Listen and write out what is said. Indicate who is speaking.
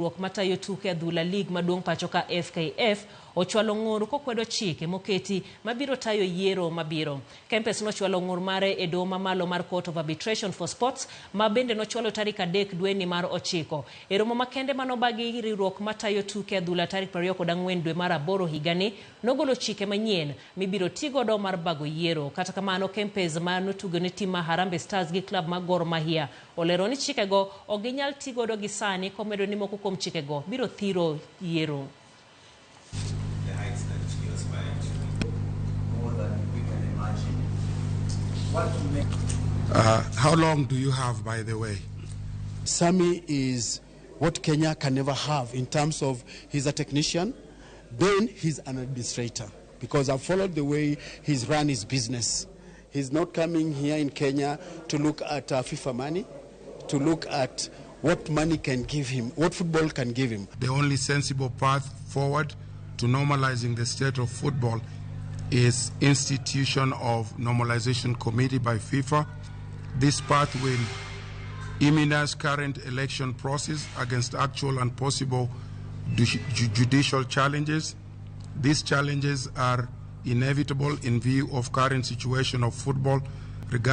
Speaker 1: Riwruok matayo tuke adhula lig maduong' pacho ka FKF ochwalo ng'ur kokwedo chike moketi mabiro tayo yiero mabiro. Kempes nochwalo ng'ur mare e doho mamalo mar Court of Arbitration for Sports ma bende nochwalo tarik 3 dweni mar 9. E romo makende manobagi riwruok matayo tuke adhula tarik 24 dwe mar 8 higani nogolo chike manyien mibiro tigodo mar bago yiero. Kata kamano Kempes ma notugo ne tim ma Harambee Stars gi klab ma Gor Mahia olero ni chikego ok ginyal tigodo gi sani komedo ni moko kuom chikego biro thiro yiero.
Speaker 2: The heights that you aspire to.
Speaker 3: More than we can imagine. What make
Speaker 4: How long do you have, by the way?
Speaker 5: Sammy is what Kenya can never have in terms of he's a technician, then he's an administrator. Because I've followed the way he's run his business. He's not coming here in Kenya to look at FIFA money, to look at what money can give him, what football can give him.
Speaker 4: The only sensible path forward to normalizing the state of football is institution of normalization committee by FIFA. This path will immunize current election process against actual and possible judicial challenges. These challenges are inevitable in view of current situation of football regarding